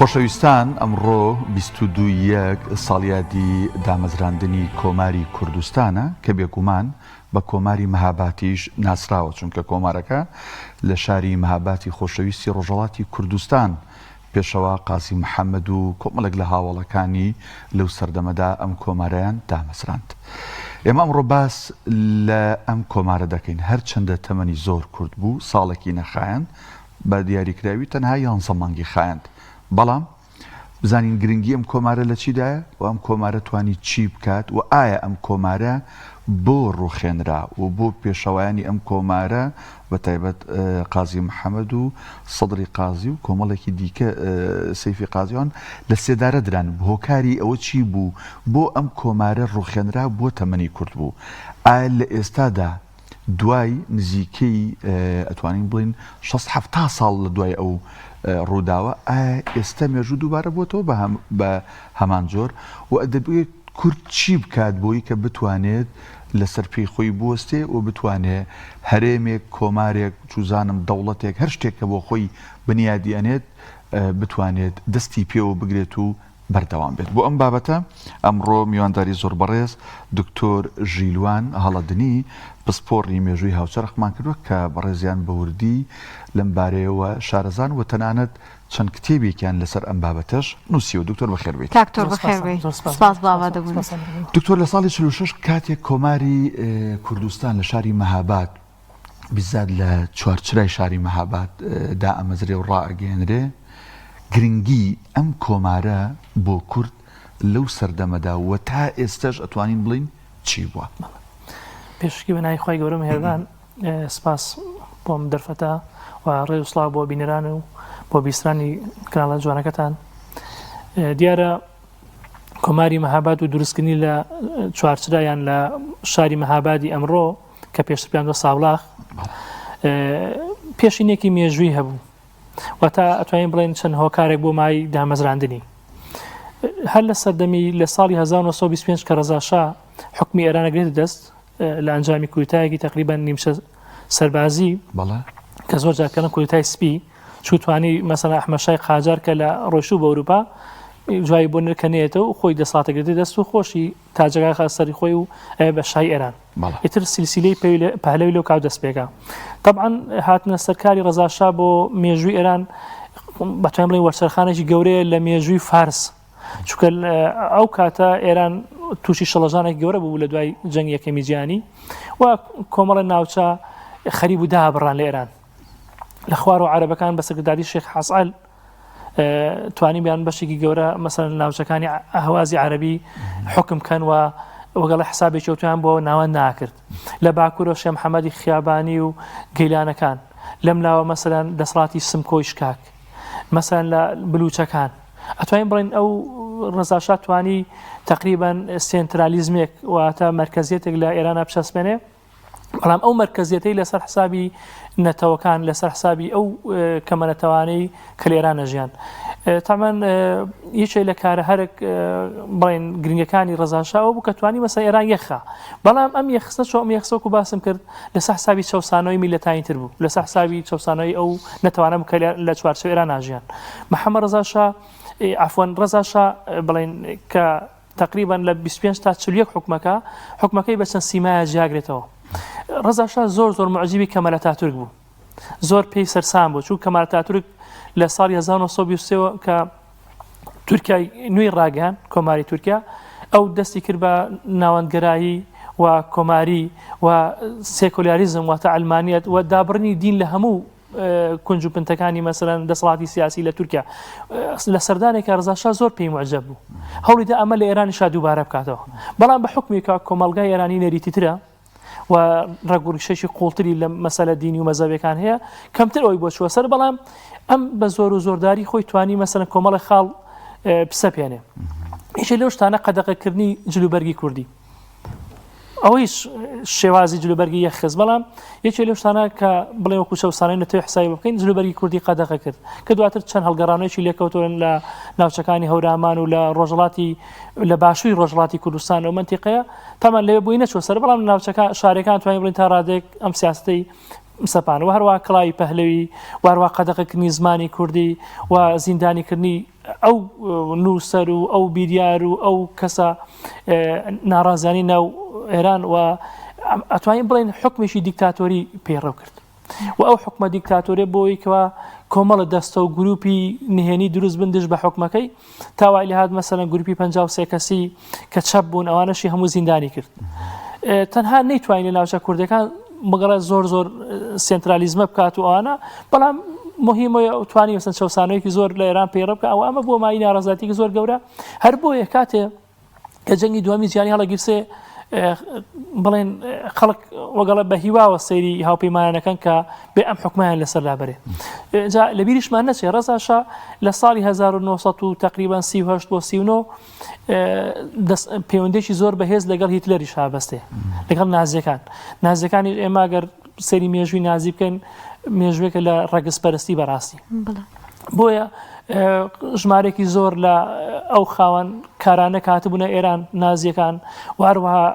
خۆشەویستان ئەمڕۆ 22 یەک ساڵیادی دامەزراندنی کۆماری کوردستانە کە بێگومان بە کۆماری مەهاباتیش ناسراوە چونکە کۆمارەکە لە شاری مەهاباتی خۆشەویستی ڕۆژهەڵاتی کوردستان پێشەوا قازی محەمەد و کۆمەڵێک لە هاوەڵەکانی لەو سەردەمەدا ئەم کۆمارەیان دامەزراند. ئێمە ئەمڕۆ باس لە ئەم کۆمارە دەکەین، هەرچەندە تەمەنی زۆر کورت بوو، ساڵێکی نەخایاند، بە دیاریکراوی تەنها یانزە مانگی خایاند، بەڵام بزانین گرنگی ئەم کۆمارە لە چیدایە و ئەم کۆمارە توانی چی بکات و ئایا ئەم کۆمارە بۆ ڕوخێنرا و بۆ پێشەوایانی ئەم کۆمارە بە تایبەت قازی محەمەد و سەدری قازی و کۆمەڵێکی دیکە سەیفی قازیان لە سێدارە دران هۆکاری ئەوە چی بوو بۆ ئەم کۆمارە ڕوخێنرا بۆ تەمەنی کورت بوو ئایا لە ئێستادا دوای نزیکەی ئەتوانین بڵین 6 70 ساڵ لە دوای ئەو ڕووداوە ئایا ئێستا مێژوو دووبارە بۆتەوە بە هەمان جۆر و دەبێت کورد چی بکات بۆی کە بتوانێت لەسەر پێی خۆی بوەستێ و بتوانێ هەرێمێک، کۆمارێک، چوزانم دەوڵەتێک، هەر شتێک کە بۆ خۆی بنیادی ئەنێت بتوانێت دەستی پێوە بگرێت و بەردەوام بێت. بۆ ئەم بابەتە ئەمڕۆ میوانداری زۆر بەڕێز دکتۆر ژیلوان هەڵەدنی پسپۆڕی مێژووی هاوچەرخمان کردووە کە بەڕێزیان بە وردی لەم بارەیەوە شارەزان و تەنانەت چەند کتێبێکیان لەسەر ئەم بابەتەش نووسیوە. دکتۆر بەخێر بێیت. کاک تۆر بەخێر بێی. سپاس بۆ ئامادەبوونت. دکتۆر لە ساڵی 46 کاتێک کۆماری کوردستان لە شاری مەهاباد بیزات لە چوارچرای شاری مەهاباد دائەمەزرێ و ڕائەگەیەنرێ گرنگی ئەم کۆمارە بۆ کورد لەو سەردەمەدا و تا ئێستەش ئەتوانین بڵێین چی بووە؟ پێشەکی بە ناوی خوای گەورە مێهرەبان سپاس بۆ ئەم دەرفەتە و ڕێز و سڵاو بۆ بینەران و بۆ بیسترانی کەناڵە جوانەکەتان. دیارە کۆماری مەهاباد و دروستکردنی لە چوارچرا یان لە شاری مەهابادی ئەمڕۆ کە پێشتر پێیان دەوت ساوڵاخ پێشینێکی مێژووی هەبوو. واتە ئەتوانین بڵێن چەند هۆکارێک بۆ مای دامەزراندنی. هەر لە سەردەمی لە ساڵی 1925 کە ڕەزا شا حکومی ئێران ئەگرێتە دەست لە ئەنجامی کودەتایەکی تقریبا نیمچە سەربازی کە زۆر جار پێڵن کودەتای سپی چوو توانی مەسەلەن ئەحمەد شای قاجار کە لە ڕۆیشتوو بە ئەوروپا جوای بۆ نرکە نێتەوە و خۆی دەسەڵاتەگرێتە دەست و خۆشی تاجەکە خە سەری خۆی و ئەوێ بە شای ئێران ئیتر سلسلەی پەهلەوی لەو کاو دەست پێکا طبعا هاتنە سەرکاری ڕەزا شا بۆ مێژووی ئێران بەتوانین بڵێین وەرچەرخانێکی گەورەیە لە مێژووی فارس چونکە ئەو کاتە ئێران تووشی شڵەژانێک گەورە بوو لە دوای جەنگ یەکەمی جیهانی و کۆمەڵە ناوچە خەریب و دابڕان لە ئێران لە خوار و عەرەبەکان بە سەرکردایەتی شێخ حەسعەل توانی بیان بەشێکی گەورە مەسەن ناوچەکانی ئەهوازی عەربی حکم کەن و وەگەڵ حسابێکی ئەوتویان بۆ ناوەند ناکرد لە باکوورە شێ محەممەدی خیابانی و گەیلانەکان لەم لاوە مەسەلەن دەسەڵاتی سمکۆی شکاک مەسەلەن لە بلوچەکان ئەتوانین بڵێن ئەو ڕەزاشا توانی تقریبان سێنترالیزمێک واتە مەرکەزیەتێک لە ئێرانە بچەسپێنێ بەڵام ئەو مەرکەزیەتەی لەسەر حسابی نەتەوەکان لەسەر حسابی ئەو کەمە نەتەوانەی کە لە ئێران نەژیان تامان یەکێ لە کارە هەرک بڵێن گرنگەکانی ڕەزاشاوە بوو کە توانی مەسە ئێران یەخا بەڵام ئەم یەخستە چۆ ئەم یەخسەکو باسم کرد لەسەر حسابی چەوسانەوەی میللەتانی تر بوو، لەسەر حسابی چەوسانەوەی ئەو نەتەوانە بوو کە لە چوارچێوەی ئێران ناژیان. محەممەد ڕەزا شا، عەفوەن ڕەزا شا بڵێین کە تەقریبەن لە 25 تا 41 حوکمەکە، حوکمەکەی بە چەند سیمایە جیاگرێتەوە. ڕەزا شا زۆر زۆر موعجیبی کەمال ئەتاتورک بوو. زۆر پێی سەرسام بوو، چونکە کەمال ئەتاتورک لە ساڵی 1923 کە تورکیای نوێی ڕاگەیان کۆماری تورکیا ئەو دەستی کرد بە ناوەندگەرایی و کۆماری و سێکۆلاریزم واتە ئەلمانیت و دابڕنی دین لە هەموو کونج و پنتەکانی مەسەرەن دەسەڵاتی سیاسی لە تورکیا لە سەردانێکە ڕزاشا زۆر پێی معجب بوو هەوڵیدا ئەمە لە ئێرانی شا دووبارە بکاتەوە بەڵام بە حکومێکە کۆمەلگای ئێرانی نەریتیترە و ڕەگ و ڕیشەکی قوڵتری لە مەسەلە دینی و مەزەبەکان هەیە کەمتر ئەوی بۆ چووە سەر بەڵام ئەم بە زۆر و زۆرداری خۆی توانی مەسەلەن کۆمەڵی خاڵ بسەپێنێ یەکێ لەو شتانە قەدەغەکردنی جلوبەرگی کوردی ئەوەیش شێوازی جلوبەرگی یەکخست بەڵام یەکێ لەو شتانە کە بڵێ وەکو چەوسانەی نەتەوەی حسابی بکەین جلوبەرگی کوردی قەدەغە کرد کە دواتر چەند هەڵگەڕانێکی لێکەوتون لە ناوچەکانی هەورامان و لە ڕۆژهەڵاتی لە باشووی ڕۆژهەڵاتی کوردستان و مەنتیقەیە تامان لەوێ بۆی نەچوە سەر بەڵام ناوچەکە شارەکان توانین بڵێین تا ڕادەیەک ئەم سیاستەی سەپان و هەروە کڵاوی پەهلەوی و هەروە قەدەغەکردنی زمانی کوردی و زیندانیکردنی. ئەو نووسەر و ئەو بیریار و ئەو کەسە ناڕازیانی ناو ئێران و ئەتوانین بڵێن حکمێکی دیکتاتۆری پەیڕەو کرد. و ئەو حکومە دیکتاتۆریە بۆی کەوا کۆمەڵە دەستە و گروپی نهێنی دروست بن دژ بە حکومەکەی تا وای لێهات مەسەلەن گروپی 53 کەسی کە چەپ بوون ئەوانەشی هەموو زیندانی کرد تەنها نەیتوانین لە ناوچە کوردەکان بگەڕێ زۆر زۆر سنترالیزمە بکات و ئەوانە بەڵام مهمە توانی مەسەن چەسانەوەیکی زۆر لە ئێران پەیڕە بکە ئەوە ئەمە بۆ مای ناڕزاتێکی زۆر گەورە هەر بۆیە کاتێ کە جەنگی دووەمی جیهانی هەڵەگیرسێ بڵێن خەڵک وەگەڵە بە هیواوە سەیری هاوپەیمانەکەن کە بێ ئەم حکومیان لەسەر لابرێ جا لە بیریشمان نەچێ ڕەزاشا لە ساڵی 1900 و تقریبان 38 بۆ 39 پەیوەندێکی زۆر بەهێز لەگەڵ هیتلەریش هابەستێ لەگەڵ نازیەکان نازیەکانی ئێمە گەر سەیری مێژووی نازی بکەین مێژوێکە لە ڕەگەزپەرستی بەڕاستی بۆیە ژمارێکی زۆر لە ئەو خاوەن کارانە کاتبوونە ئێران نازیەکان و هەروەها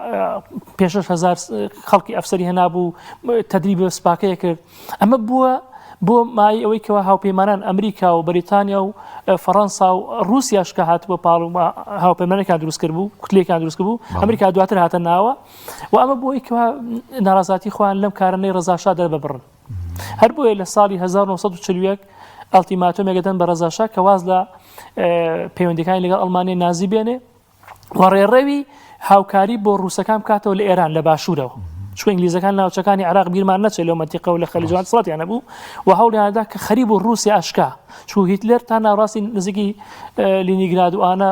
پێ هزار خەڵکی ئەفسەری هێنابوو تدریب سپاکەیە کرد ئەمە بووە بۆ مای ئەوەی کەوا هاوپەیمانان ئەمریکا و بەریتانیا و فەڕەنسا و ڕووسیاش کە هاتبووە پاڵ و هاوپەیمانێکان دروست کرد بوو کوتلێکان دروست کرد بوو ئەمریکا دواتر هاتە ناوە و ئەمە بۆ ئەوەی کەوا ناڕەزاتی خۆیان لەم کارانەی ڕەزاشا دەرببڕن هەر بۆیە لە ساڵی 1941 ئەلتیماتۆمێک دەدەن بە ڕەزاشا کە واز لە پەیوەندەکانی لەگەڵ ئەڵمانیا نازی بێنێ و ڕێڕەوی هاوکاری بۆ ڕووسەکان بکاتەوە لە ئێران لە باشوورەوە چون ئینگلیزەکان ناوچەکانی عراق بیرمان نەچێت لەو مەنتیقە و لە خەلیجوان دەسەڵاتیان هەبوو و هەوڵیاندا کە خەریب و ڕووسیا ئەشکا چون هیتلەر تا ناوەڕاستی نزیکی لینیگراد و ئانە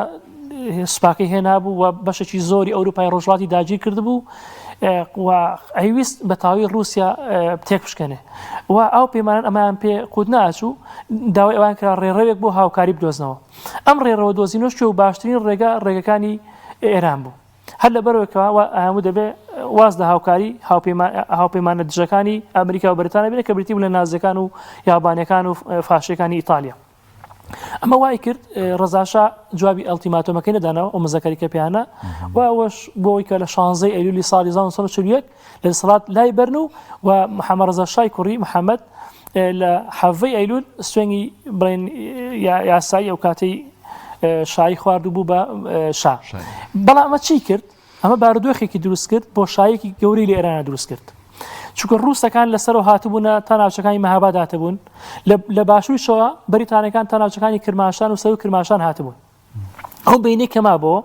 سوپاکەی هێنابوو و بەشێکی زۆری ئەوروپای ڕۆژهەڵاتی داگیر کردبوو و ئەیویست بە تاوی ڕووسیا تێک بشکێنێ و ئەو پەیمانان ئەمایان پێ قوت ناچوو داوای ئەوان کرا ڕێڕەوێک بۆ هاوکاری بدۆزنەوە ئەم ڕێڕەوە دۆزینەوەش کوێ و باشترین ڕێگا ڕێگەکانی ئێران بوو هەر لەبەرەوە کە ئەوە دەبێ واز لە هاوکاری هاوپەیمانە دژەکانی ئەمریکا و بەریتانیا بێنێ کە بریتی بوون لە نازیەکان و یابانیەکان و فاشیەکانی ئیتالیا ئەمە وای کرد ڕەزاشا جوابی ئەلتیماتۆمەکەی نەدانەوە ئەو مزەکەری کە پێیانە و ئەوەش بۆی کە لە 16 ئەیلولی ساڵی 1941 لە دەسەڵات لای بەرن و و محەممەد ڕەزا شای کوڕی محەممەد لە حەڤەی ئەیلول سوێنی بڵێن یاسایی ئەو کاتەی شایی خوارد و بوو بە شا بەڵام ئەمە چی کرد ئەمە بارودۆخێکی دروست کرد بۆشایەکی گەورەی لە ئێرانە دروست کرد چونکە ڕووسەکان لەسەرەوە هاتبوونە تا ناوچەکانی مەهاباد هاتبوون لە باشووریشەوە بەریتانەکان تا ناوچەکانی کرماشان و سەرو کرماشان هاتبوون ئەو بینەی کەما بۆ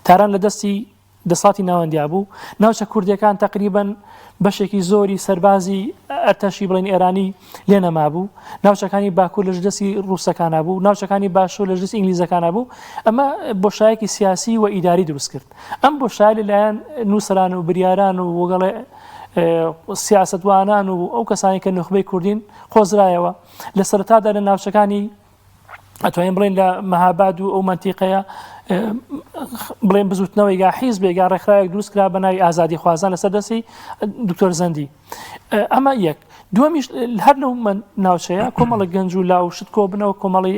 تاران لە دەستی دەسەڵاتی ناوەندیا بوو، ناوچە کوردیەکان تەقریبەن بەشێکی زۆری سەربازی ئەرتەشی بڵێن ئێرانی لێ نەمابوو، ناوچەکانی باکوور لەژ دەستی ڕووسەکانا بوو، ناوچەکانی باشوور لەژ دەستی ئینگلیزەکانا بوو، ئەمە بۆشایەکی سیاسی و ئیداری دروست کرد. ئەم بۆشایە لەلایەن نووسەران و بریاران و وەگەڵێ سیاسەتوانان و ئەو کەسانی کە نوخبەی کوردین قۆزرایەوە. لە سەرەتادا لە ناوچەکانی ئەتوانین بڵێن لە مەهاباد و ئەو مەنتیقەیە بڵێن بزوتنەوەی گا حیزبێک یا ڕێکخراوێک دروست کرا بە ناوی ئازادی خوازان لەسەر دەستی دکتۆر زەندی ئەمە یەک دووەمیش هەر لەو ناوچەیە کۆمەڵە گەنج و لاو شت کۆبنەوە کۆمەڵی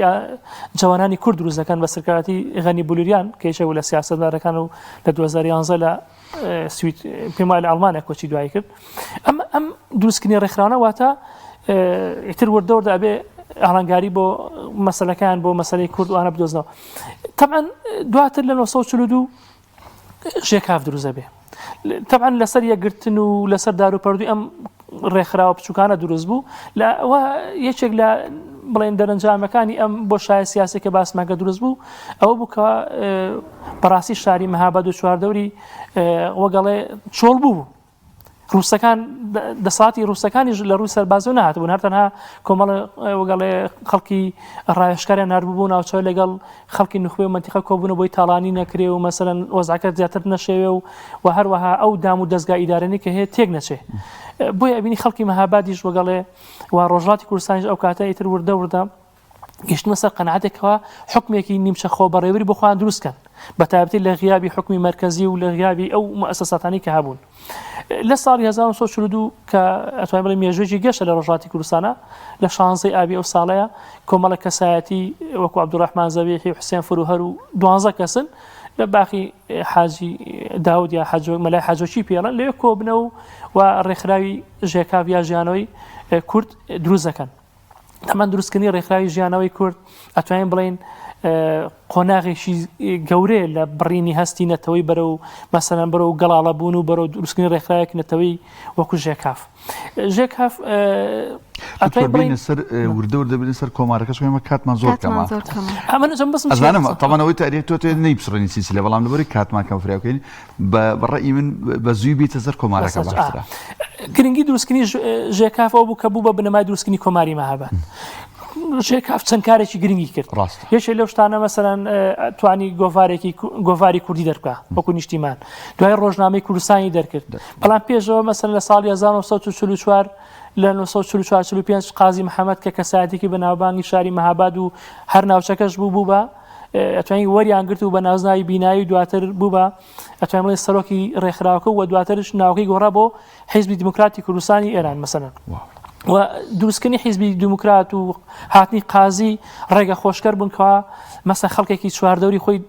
جوانانی کورد دروست دەکەن بە سەرکایەتی غەنی بولوریان کە یەکێک بوو لە سیاسەتمەدارەکان و لە 2011 لە سوید پێم وایە لە ئەڵمانیا کۆچی دوایی کرد ئەم ئەم دروستکردنی ڕێکخراوە واتە ئیتر وردە وردە ئەبێ ئاڵنگاری بۆ مەسلەکان بۆ مەسلەی کورد وانە بدۆزنەوە طبعا دواتر لە 1942 ژێکاف دروست دەبێ طبعا لەسەر یەکگرتن و لەسەر داروپەردوی ئەم ڕێکخراوە بچووکانە دروست بوو لە یەکێک لە بڵێن دەرەنجامەکانی ئەم بۆشایە سیاسی کە باسمان کە دروست بوو ئەوە بوو کە بەڕاستی شاری مەهاباد و چواردەوری وەگەڵێ چۆڵ بوو ڕووسەکان دەساتی ڕووسەکانیش لە ڕووی سەربازەوە نهاتبوون هەر تەنها کۆمەڵ وەگەڵێ خەڵکی ڕاوێژکاریان نردبوو بۆ ناوچە لەگەڵ خەڵکی نوخبەی و مەنتیقە کۆبوونەوە بۆی تاڵانی نەکرێ و مەسەلەن وەزعەکە زیاتر نەشێوێ و و هەروەها ئەو دام و دەزگا ئیدارەنی کە هەیە تێک نەچێ بۆیە ئەبینی خەڵکی مەهابادیش وەگەڵێ و ڕۆژهەڵاتی کوردستانیش ئەو کاتە ئیتر وردە وردە گەیشتنە سەر قەناعەتێکەوە حکمێکی نیمچە خۆبەڕێوەری بۆ خۆیان دروست کەن بە تایبەتی لە غیابی حکمی مەرکەزی و لە غیابی ئەو موئەسەساتانی کە هەبوون لە ساڵی 1942 کە ئەتوانین بڵێین مێژوویەکی گەشە لە ڕۆژهەڵاتی کوردستانە لە شانزەی ئابی ئەو ساڵەیە کۆمەڵە کەسایەتی وەکو عەبدولڕەحمان زەبیحی و حوسێن فروهەر و دوانزە کەسن لە باخی حاجی داود یا حەجۆ مەلای حەجۆکی پێڵن لەوێ کۆبنەوە و ڕێکخراوی ژێکاف یا ژیانەوەی کورد دروست دەکەن. تەمان دروستکردنی ڕێکخراوی ژیانەوەی کورد ئەتوانین بڵێین قۆناغێکی گەورەیە لە بڕینی هەستی نەتەوەی بەرەو مەسەلەن بەرەو گەڵاڵە بوون و بەرەو دروستکردنی ڕێکخراوێک نەتەوەی وەکو ژێکاف ژێکاف ئەتوانین سەر وردە وردە بینە سەر کۆمارەکە چونکە ئێمە کاتمان زۆر کەمە زۆر کەمە ئەمە نەجم بەسم ئەزانم تەمان ئەوەی تاریخ تۆ تێ نەیپسڕێنی سیسیلە بەڵام لەبەری کاتمان کەم فریاکەین بە ڕەئی من بە زووی بیتە سەر کۆمارەکە باشترە. گرنگی دروستکردنی ژێکاف ئەو بوو کە بوو بە بنەمای دروستکردنی کۆماری مەهاباد. ژێکاف چەند کارێکی گرنگی کرد ڕاستە. یەکێ لەو شتانە مەسەلەن توانی گۆڤارێکی گۆڤاری کوردی دەربکا وەکو نیشتیمان دوای ڕۆژنامەی کوردستانی دەرکرد بەڵام پێشەوە مەسەلەن لە ساڵی 1944 لە 1944 45 قازی محەممەد کە کەسایەتێکی بەناوبانگی شاری مەهاباد و هەر ناوچەکەش بوو بوو بە ئەتوانین وەریان گرت و بە نازناوی بینایی و دواتر بوو بە ئەتوانین بڵێین سەرۆکی ڕێکخراوەکە و دواترش ناوەکەی گۆڕا بۆ حیزبی دیموکراتی کوردستانی ئێران مەسەلەن و دروستکردنی حیزبی دیموکرات و هاتنی قازی ڕێگە خۆشکەر بوون کەوا مەسە خەڵکێکی چواردەوری خۆی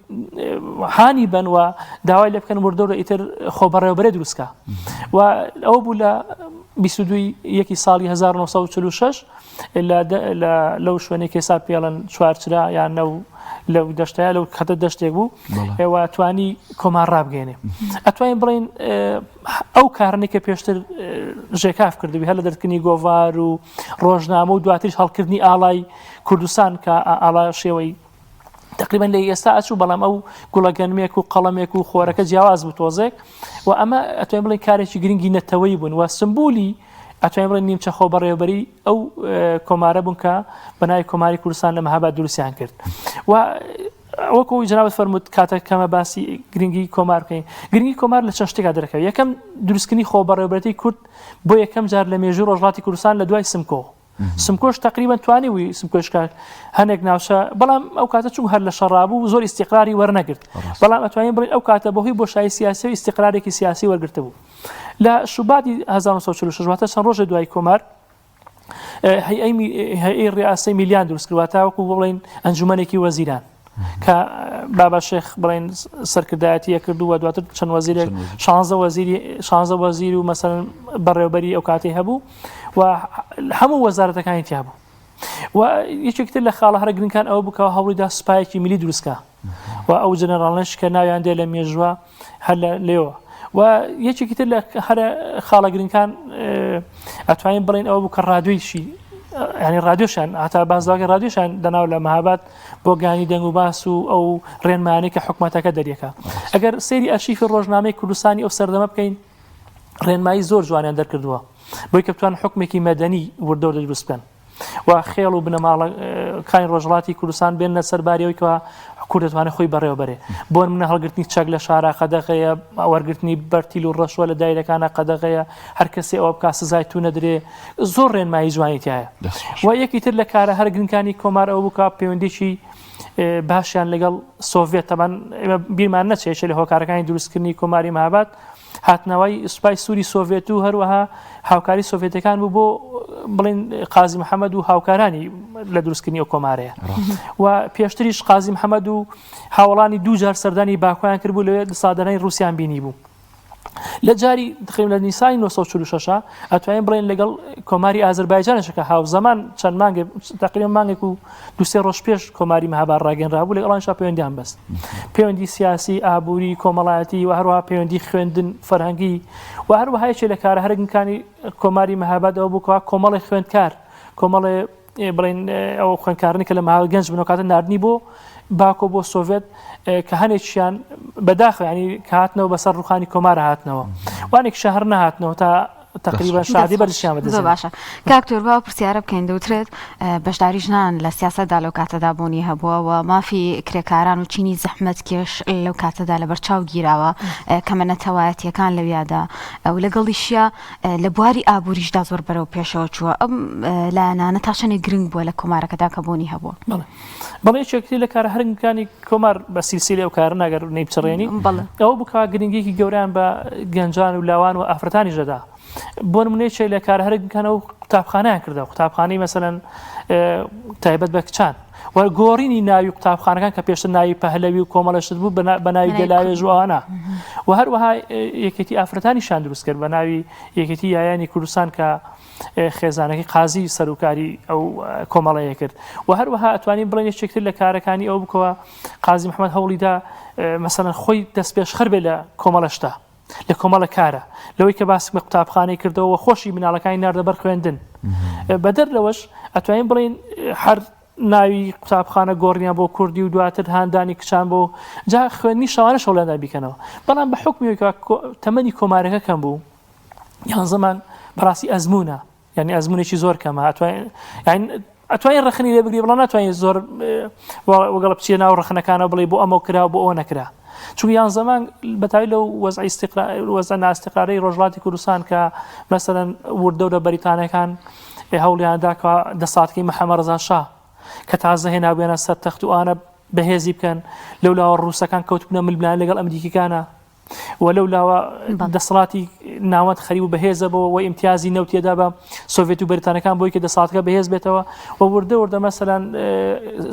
هانی بن و داوای لێ بکەن وردەورە ئیتر خۆ بەڕێوەبەرێ دروستکە و ئەوە بوو لە 22 یەکی ساڵی 1946 لە لەو شوێنەی کە ئێستا پێڵن چوارچرا یان نەو لەو دەشتەیە لەو کەتە دەشتێک بوو ئێوە توانی کۆمار ڕابگەێنێ ئەتوانین بڵین ئەو کارنی کە پێشتر ژێکاف کردبی هەر لە دەرکردنی گۆڤار و ڕۆژنامە و دواتریش هەڵکردنی ئاڵای کوردستان کە ئاڵا شێوەی تقریبا لە ئێستا ئەچوو بەڵام ئەو گوڵە گەنمێک و قەڵەمێک و خۆرەکە جیاواز بوو تۆزێک و ئەمە ئەتوانین بڵێن کارێکی گرنگی نەتەوەی بوون و سمبولی ئەتوانین بڵێن نیمچە خۆبەڕێوەبەری ئەو کۆمارە بوون کە بە ناوی کۆماری کوردستان لە مەهاباد دروستیان کرد و وەکو جنابت فەرمووت کاتە کەمە باسی گرنگی کۆمار بکەین گرنگی کۆمار لە چەند شتێکا دەرەکەوێت یەکەم دروستکردنی خۆبەڕێوەبەرێتی کورد بۆ یەکەم جار لە مێژوو ڕۆژهەڵاتی کوردستان لە دوای سمکۆ سمکۆش تقریبا توانی بووی سمکۆش کار هەنێک ناوچە بەڵام ئەو کاتە چون هەر لە شەڕابوو زۆر ئیستیقراری وەرنەگرت بەڵام ئەتوانین بڵێین ئەو کاتە بەهۆی بۆشایی سیاسی و ئیستیقرارێکی سیاسی وەرگرتبوو لە شوباتی 1946 واتە چەند ڕۆژێ دوای کۆمار هەیئەی ڕیاسەی میلیان دروست کرد واتە وەکو بڵێین ئەنجومەنێکی وەزیران کە بابا شێخ بڵێن سەرکردایەتی کردو و دواتر چەند وەزیرێک شانزە وەزیری شانزە وەزیر و مەسەن بەڕێوبەری ئەو کاتی هەبوو و هەموو وەزارەتەکانی تیا بوو و یەکێکتر لە خاڵە هەرە گرنگان ئەوە بکەوە هەوڵیدا سوپایەکی میلی دروستکە و ئەو جەنەراڵەش کە ناویان دێ لە مێژوە هەر لە لێوە و یەکێکی تر لە هەرە خاڵە گرنگان ئەتوانین بڵێن ئەوە بوو کە ڕادیۆیشی ینی ڕادیۆشان هەتا بازداگە ڕادیۆشان دەناو لە مەهاباد بۆ گانی دەنگ و باس و ئەو ڕێنمانەی کە حکوومەتەکە دەریەکە ئەگەر سەیری ئەرشیفی ڕۆژنامەی کوردستانی ئەو سەردەمە بکەین ڕێنمایی زۆر جوانیان دەرکردووە بۆی کە بتوان حکومێکی مەدەنی وردەوردە دروست بکەن و خێڵ و بنەماڵەکانی ڕۆژهەڵاتی کوردستان بێننە سەر باری ئەوەی کەوا کورد دەتوانێت خۆی بەڕێوە بەرێ. بۆ نمونە هەڵگرتنی چەک لە شارا قەدەغەیە، وەرگرتنی بەرتیل و ڕەشوە لە دایرەکانا قەدەغەیە، هەر کەسێ ئەوە بکا سزای توند ئەدرێ. زۆر ڕێنمایی جوانی تیایە. و یەکی تر لە کارە هەرە گرنگەکانی کۆمار ئەوە بوو کە پەیوەندیی باشیان لەگەڵ سۆڤێت، تەبعەن ئێمە بیرمان نەچێ یەکێ لە هۆکارەکانی دروستکردنی کۆماری مەهاباد هاتنەوەی سوپای سووری سۆڤێت و هەروەها هاوکاری سۆڤێتەکان بوو بۆ بڵین قازی محەممەد و هاوکارانی لە دروستکردنی ئەو کۆمارەیە و پێشتریش قازی محەممەد و هاوڵانی دوو جار سەردانی باکویان کرد بوو لەوێ سادەرانی رووسیان بینی بوو. لە جاری تقریبا لە نیسانی 1946 ئەتوانین بڵێن لەگەڵ کۆماری ئازربایجانش کە هاوزەمان چەند مانگێک تقریبا مانگێک و دوسێ ڕۆژ پێش کۆماری مەهاباد ڕاگەنرابوو لەگەڵ ئەوانیشا پەیوەندیان بەست پەیوەندی سیاسی ئابووری کۆمەڵایەتی و هەروەها پەیوەندی خوێندن فەرهەنگی و هەروەها یەکێ لە کارە هەرە گرنگەکانی کۆماری مەهاباد ئەوە بوو کەوا کۆمەڵی خوێندکار کۆمەڵێ بڵێن ئەو خوێندکارانی کە لە مەهاباد گەنج بوون کاتە ناردنی بۆ باکۆ بۆ سۆڤێت کە هەنێکیان بەداخەوە ینی کە هاتنەوە بەسەر ڕوخانی کۆمارە هاتنەوە وانێک شەهر نەهاتنەوە تا تقریبا شادی بەرزیان بەدەست زۆر باشە کاک تۆر با پرسیارە بکەین دەوترێت بەشداری ژنان لە سیاسەتدا لەو کاتەدا بوونی هەبووە و مافی کرێکاران و چینی زەحمەت کێش لەو کاتەدا لەبەرچاو گیراوە کەمە نەتەوایەتیەکان لەویادا ئەو لەگەڵیشیا لە بواری ئابووریشدا زۆر بەرەو پێشەوە چووە ئەم لایەنانە تا چەندێک گرنگ بووە لە کۆمارەکەدا کە بوونی هەبووە بەڵێ یەکێکی لە کارە هەرگەکانی کۆمار بە سیلسیلە ئەو کارە ناگەر نەیبچڕێنی بەڵێ ئەوە بوو کە گرنگیەکی گەورەیان بە گەنجان و لاوان و ئافرەتانیش دەدا. بۆ نمونەی چێ لە کار هەرە بکەنەوە قوتابخانیان کردەوە قوتابخانەی مەسەەن تایبەت بە کچان و گۆڕینی ناوی قوتابخانەکان کە پێشتر ناوی پەهلەوی و کۆمەڵەشت بوو بە ناوی گەلاوێژ و ئەوانە و هەروەها یەکێتی ئافرەتانیشان دروست کرد بە ناوی یەکێتی یایانی کوردستان کە خێزانەکەی قازی سەرکاری ئەو کۆمەڵەیە کرد و هەروەها ئەتوانین بڵێن یەکێکتر لە کارەکانی ئەو بکەوە قازی محەممەد هەوڵیدا مەسەلەن خۆی دەستپێشخەر بێ لە کۆمەڵەشتا لە کۆمەڵە کارە لەوەی کە باسم قوتابخانەی کردەوە خۆشی مناڵەکانی ناردە بەر خوێندن بەدەر لەوەش ئەتوانین بڵین هەر ناوی قوتابخانە گۆڕیان بۆ کوردی و دواتر هاندانی کچان بۆ جا خوێندنی شەوانە شەڵێندا بیکەنەوە بەڵام بە حکمی تەمەنی کۆمارەکە کەم بوو یان زمان بەڕاستی ئەزمونە یعنی ئەزمونێکی زۆر کەمە ئەتوانین ڕخنی لێ بگری بەڵام ناتوانین زۆر وەگەڵ بچیە ناو ڕخنەکانەوە بڵێ بۆ ئەمە کرا بۆ ئەوە نەکرا چون یان زەمان بەتای لەو وەزعی وەزە ناستقرارەی ڕۆژهەڵاتی کوردستان کە مەسەلەن وردە لە بەریتانەکان هەوڵیاندا کە دەساتکەی محەممە ڕەزا شا کە تازە هێنابوویانە سەر تەخت و ئانە بەهێزی بکەن لەولاوە ڕووسەکان کەوتبوونە ململانێ لەگەڵ ئەمریکیەکانە و لەو لاوە دەسەڵاتی ناوەند خەریب و بەهێزە بۆ و ئیمتیازی نەوتێدا بە سۆڤێت و بەریتانەکان بۆی کە دەسەڵاتەکە بەهێز بێتەوە و وردە وردە مەسەلەن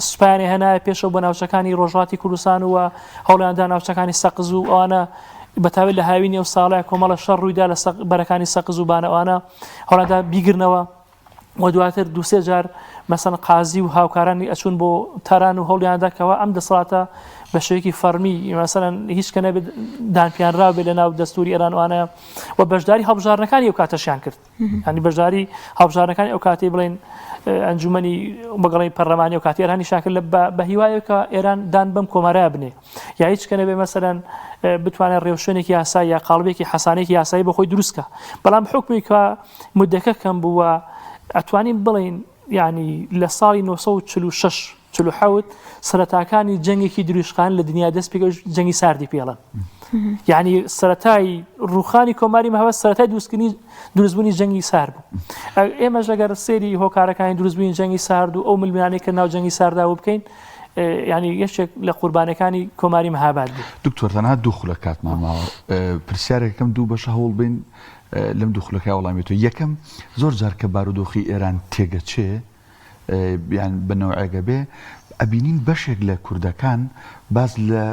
سوپایانی هەنایە پێشەوە بۆ ناوچەکانی ڕۆژهەڵاتی کوردستان و هەوڵیاندا ناوچەکانی سەقز و ئەوانە بەتاوێت لە هاوینی ئەو ساڵە کۆمەڵە شەڕ ڕوویدا لە بەرەکانی سەقز و بانەوانە هەوڵیاندا بیگرنەوە و دواتر دوسێ جار مەسەن قازی و هاوکارانی ئەچوون بۆ تاران و هەوڵیاندا کەوا ئەم دەسەڵاتە بە شێوەیەکی فەرمی مەسەلەن هیچ کە نەبێت دانپیانراو بێت لە ناو دەستوری ئێران وانە و بەشداری هەڵبژاردنەکانی ئەو کاتەشیان کرد ینی بەشداری هەڵبژاردنەکانی ئەو کاتەی بڵێن ئەنجومەنی بەگەڵی پەرلەمانی و کاتی ئێرانی شاکرد لە بە هیوایەکە ئێران دان بەم کۆمارە بنێ یا هیچ کە نەبێ مەسەلەن بتوانێت ڕێوشوێنێکی یاسایی یا قاڵبێکی حەسانێکی یاسایی بۆ خۆی دروستکە بەڵام حکومی کە مدەکە کەم بووە ئەتوانین بڵین ینی لە ساڵی 1946 47 سەرەتاکانی جەنگێکی دروشخان لە دنیا دەست پێ جەنگی ساردی پێڵن یعنی سەتای ڕوخانی کۆماری مەهوە سەتای دروستکردنی دروستبوونی جەنگی سارد بوو ئێمەش لەگەر سێری هۆکارەکانی دروستبوونی جەنگی سارد و ئەو ململانێک کە ناو جەنگی ساردا و بکەین یعنی یەکێک لە قوربانەکانی کۆماری مەهاباد بوو. دکتۆر تەنها دوو خولەک کاتمان ماوە پرسیارێکم دوو بەشە هەوڵ بین لەم دوو خولەکە وەڵامی تۆ یەکەم زۆر جار کە بارودۆخی ئێران تێگەچێ یان بە نەوعێگە بێ ئەبینین بەشێک لە کوردەکان باز لە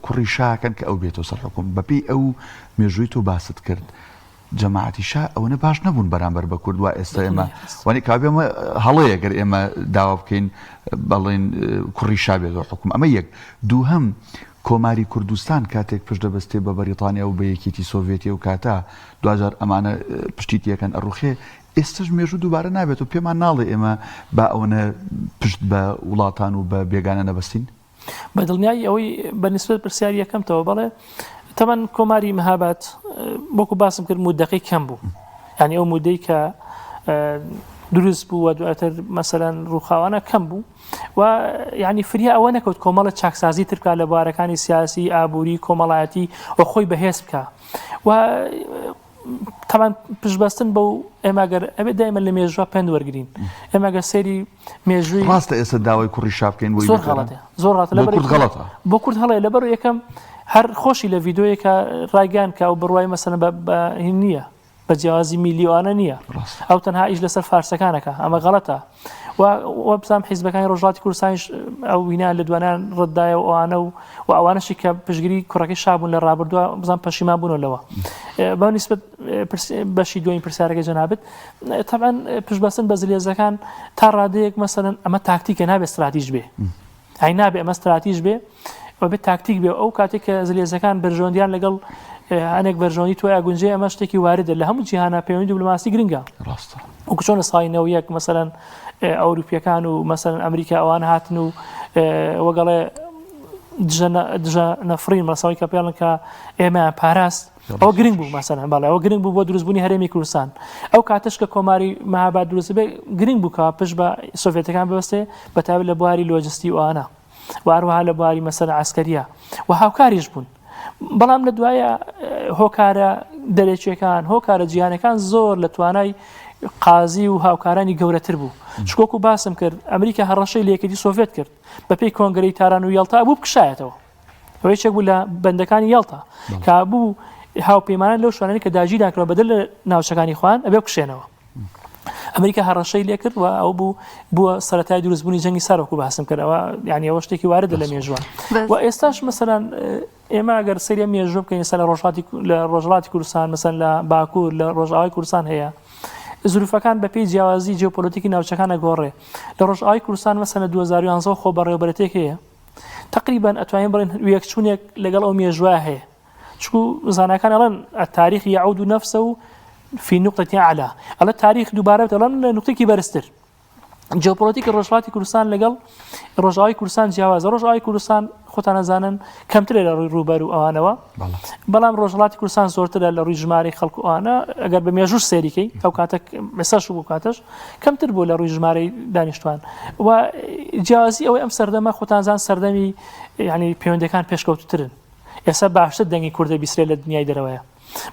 کوڕی شاکەن کە ئەو بێتەوە سەر حکوم بەپێی ئەو مێژووی تۆ باست کرد جەماعەتی شا ئەوەنە باش نەبوون بەرامبەر بە کورد وا ئێستا ئێمە وانی کابێ ئەمە هەڵەیە گەر ئێمە داوا بکەین بەڵێن کوڕی شا بێتەوە حکوم ئەمە یەک دووهەم کۆماری کوردستان کاتێک پشت دەبەستێ بە بەریتانیا و بە یەکێتی سۆڤێتی و کاتە دواجار ئەمانە پشتی تێکەن ئەڕوخێ ئێستش مێژوو دووبارە نابێت و پێمان ناڵێ ئێمە با ئەوەنە پشت بە وڵاتان و بە بێگانە نەبەستین بە دڵنیایی ئەوەی بە نیسبەت پرسیاری یەکەمتەوە بەڵێ تەبەن کۆماری مەهاباد وەکو باسم کرد مودەکەی کەم بوو یعنی ئەو مودەی کە دروست بوو و دواتر مەسەلەن ڕووخاوانە کەم بوو و یعنی فریا ئەوە نەکەوت کۆمەڵە چاکسازی ترکا لە بوارەکانی سیاسی ئابووری کۆمەڵایەتی و خۆی بەهێز بکە و تەبان پشتبەستن بەو ئێمە گەر ئەبێت دایمە لە مێژوە پەند وەرگین ئێمە گەر سەیری مێژووی ڕاستە ئێستا داوای کوڕی شا بکەین بۆی زۆر غەڵەتە زۆر ڕاستە لەبەر کورد غەڵەتە بۆ کورد هەڵەیە لەبەر یەکەم هەر خۆشی لە ڤیدیۆیەکە ڕایگەیان کە ئەو بڕوای مەسەلەن بە هین نییە بە جیاوازی میلیۆانە نییە ئەو تەنها ئیش لەسەر فارسەکانەکە ئەمە غەڵەتە و وەبزانام حیزبەکانی ڕۆژهەڵاتی کوردستانیش ئەو وینان لە دوانان ڕەتدایە و ئەوانە و و ئەوانەشی کە پشتگیری کوڕەکەی شا بوون لە ڕابردووە بزان پەشیمان بوونەوە لەوە بە نیسبەت بەشی دوێن پرسیارەکەی جەنابت تەبعەن پشتبەستن بە زلێزەکان تا ڕادەیەک مەسەلەن ئەمە تاکتیکە نابێت ستراتیژ بێ ئەی نابێ ئەمە ستراتیژ بێ و بێت تاکتیک بێ ئەو کاتێک کە زلێزەکان بەرژەوەندیان لەگەڵ هەنێک بەرژەوەندی تۆ ئەگونجێ ئەمە شتێکی واردە لە هەموو جیهانە پەیوەندی دیبلۆماسی گرنگە ڕاستە وەکو چۆن لە ساڵی 91 مەسەلەن ئەوروپیەکان و مەسەلەن ئەمریکا ئەوان هاتن و وەگەڵێ دژە نەفرین مەسەڵی کە پێڵن کە ئێمە پاراست ئەوە گرنگ بوو مەسەلەن بەڵێ ئەوە گرنگ بوو بۆ دروستبوونی هەرێمی کوردستان ئەو کاتەش کە کۆماری مەهاباد دروست بێ گرنگ بوو کە پشت بە سۆڤێتەکان ببەستێ بە تایبەت لە بواری لۆجستی و ئەوانە و هەروەها لە بواری مەسەلە عەسکەریە و هاوکاریش بوون بەڵام لە دوایە هۆکارە دەرەکیەکان هۆکارە جیهانەکان زۆر لە توانای قازی و هاوکارانی گەورەتر بوو چکۆک و باسم کرد ئەمریکا هەڕەشەی لە یەکێتی سۆڤێت کرد بەپێی کۆنگرەی تاران و یەڵتا بوو بکشایەتەوە ئەوە یەکێک بوو لە بەندەکانی یەڵتا کە بوو. هاوپەیمانان لەو شوێنانەی کە داگیریان کردوە بەدەر لە ناوچەکانی خۆیان ئەبێ بکشێنەوە. ئەمریکا هەڕەشەی لێکرد و ئەو بوو بووە سەرەتای دروستبوونی جەنگی سار وەکو باسم کرد ئەوە یعنی ئەوە شتێکی واردە لە مێژووە و ئێستاش مەسەلەن ئێمە ئەگەر سەیری ئەم مێژووە بکەین ئێستا لە ڕۆژهەڵاتی لە ڕۆژهەڵاتی کوردستان مەسەلەن لە باکوور لە ڕۆژئاوای کوردستان هەیە زروفەکان بەپێی جیاوازی جیۆپۆلەتیکی ناوچەکان ئەگۆڕێ لە ڕۆژئاوای کوردستان مەسەلەن لە 2011 خۆ بەڕێوەبەرێتێک هەیە تقریبا ئەتوانین بڵێن وێکچوونێک لەگەڵ ئەو مێژوە هەیە چکو زاناکان ئەڵێن التاریخ یعود نفسه في نقطة أعلى ئەڵێ تاریخ دووبارە دەڵێن لە نقطێکی بەرزتر جیۆپۆلەتیکی ڕۆژهەڵاتی کوردستان لەگەڵ ڕۆژئاوای کوردستان جیاوازە ڕۆژئاوای کوردستان خۆتان ئەزانن کەمترە لە ڕووی ڕووبەر و ئەوانەوە بەڵام ڕۆژهەڵاتی کوردستان زۆرترە لە ڕووی ژمارەی خەڵک و ئەوانە ئەگەر بە مێژوش سەیریکەی ئەو کاتە ئێستاش و بۆ کاتەش کەمتر بوو لە ڕووی ژمارەی دانیشتوان و جیاوازی ئەوەی ئەم سەردەمە خۆتانزان سەردەمی یعنی پەیوەندەکان پێشکەوتترن ئێستا باشتر دەنگی کوردە بیسرێ لە دنیای دەرەوەیە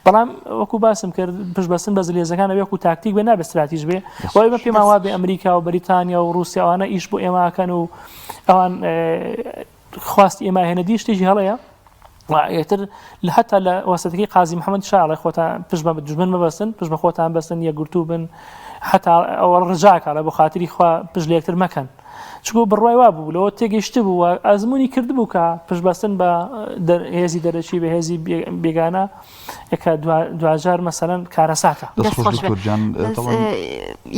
بەڵام وەکو باسم کرد پشت بەستن بە زلهێزەکان ئەبێ وەکو تاکتیک بێ نابێ ستراتیژ بێ و ئێمە پێمان وابێ ئەمریکا و بەریتانیا و ڕووسیا ئەوانە ئیش بۆ ئێمەکەن و ئەوان خواستی ئێمە هێنە دی شتێکی هەڵەیە ئێتر لە هەتا لە وەسەتەکەی قازی محەممەد شاڵێ خۆتان پشت بە دژمن مەبەستن پشت بە خۆتان بەستن یەکگرتوو بن حتا ئەوە ڕجاکە لە بۆ خاتری خوا پشت لە یەکتر مەکەن چونکە بڕوای وابوو لەوە تێگەیشتبوو و ئەزموونی کردبوو کە پشتبەستن بە هێزی دەرەکی بە هێزی بێگانە کە دواجار مەسەلەن کارەساتە. دەست خۆش دکتۆر گیان تەبعەن.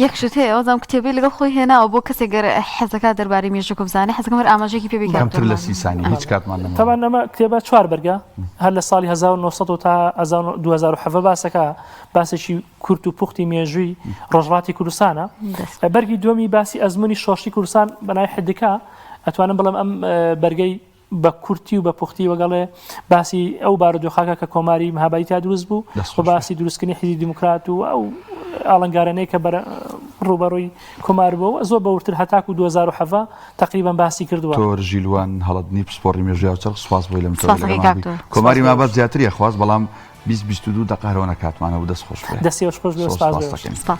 یەک شت هەیە وازانم کتێبەی لەگەڵ خۆی هێناوە بۆ کەسێک گەر حەزەکات دەربارەی مێژووکە بزانێ حەزەکەم هەر ئاماژەیەکی پێ بکات کەمتر لە سی سانی هیچ کاتمان نەماوە. تەبعەن ئەمە کتێبە چوار بەرگە هەر لە ساڵی 1900 تا 2017 باسەکە باسێکی کورت و پوختی مێژووی ڕۆژهەڵاتی کوردستانە. بەرگی دووەمی باسی ئەزموونی شۆڕشی کوردستان بە ناوی حدکا، ئەتوانم بڵێم ئەم بەرگەی بە کورتی و بە پوختی وەگەڵێ باسی ئەو بارودۆخاکە کە کۆماری مهابادی تا دروست بوو و باسی دروستکردنی حیزبی دیموکرات و ئەو ئاڵنگارانەی کە بەر ڕووبەڕووی کۆمار بووە زۆر بە وردتر هەتاکو 2017 تقریبا باسی کردووە. دکتۆر ژیلوان هەڵەدنی پسپۆڕی مێژووی هاوچەرخ سوپاس بۆی لەم تەوەرەی لەگەڵمان بووی. کۆماری مهاباد زیاتری ئەخواست بەڵام 20 22 دەقە هەرەوەنە کاتمان هەبوو دەست خۆش بێ. دەستی ئێوەش خۆش بێ و سپاس سپاس بۆ ئێوەش. دەکەین. سپاس.